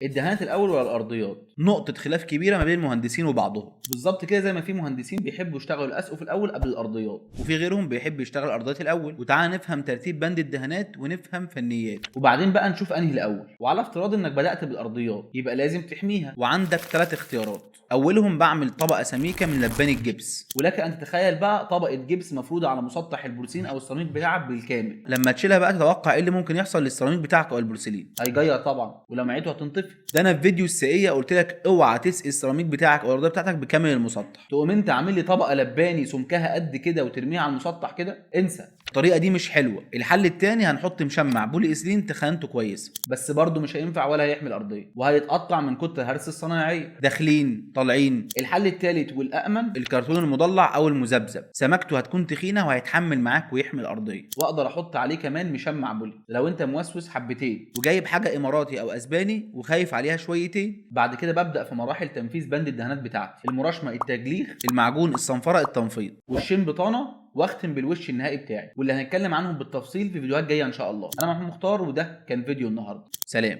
الدهانات الاول ولا الارضيات؟ نقطة خلاف كبيرة ما بين المهندسين وبعضهم. بالظبط كده، زي ما في مهندسين بيحبوا يشتغلوا الاسقف الاول قبل الارضيات، وفي غيرهم بيحب يشتغل الارضيات الاول. وتعالى نفهم ترتيب بند الدهانات ونفهم فنياته، وبعدين بقى نشوف انهي الاول. وعلى افتراض انك بدات بالارضيات يبقى لازم تحميها، وعندك 3 اختيارات. اولهم بعمل طبقه سميكة من لبان الجبس، ولك ان تتخيل بقى طبقه جبس مفروده على مسطح البورسلين او السيراميك بتاعك بالكامل. لما تشيلها بقى تتوقع ايه اللي ممكن يحصل للسيراميك بتاعك او البورسلين؟ هيجير طبعا، ولمعته هتنطفي. ده انا في فيديو السقيه قلت لك اوعى تسقي السيراميك بتاعك او الارضية بتاعتك بكامل المسطح، تقوم انت عامل لي طبقه لباني سمكها قد كده وترميها على المسطح كده؟ انسى، الطريقة دي مش حلوة. الحل الثاني هنحط مشمع بولي ايثيلين تخانته كويسة، بس برده مش هينفع ولا هيحمي الارضية وهيتقطع من كتر هرس الصنايعيه، داخلين طالعين. الحل الثالث والامن الكرتون المضلع او المذبذب، سمكته هتكون تخينة وهيتحمل معاك ويحمي الارضية، واقدر احط عليه كمان مشمع بولي لو انت موسوس حبتين وجايب حاجة اماراتي او اسباني وخايف عليها شويتين. بعد كده ببدا في مراحل تنفيذ بند الدهانات بتاعتي: المرشمه، التجليخ، المعجون، الصنفره، التنفيض، والشين بطانه، واختم بالوش النهائي بتاعي، واللي هنتكلم عنهم بالتفصيل في فيديوهات جاية ان شاء الله. انا محمود مختار، وده كان فيديو النهارده. سلام.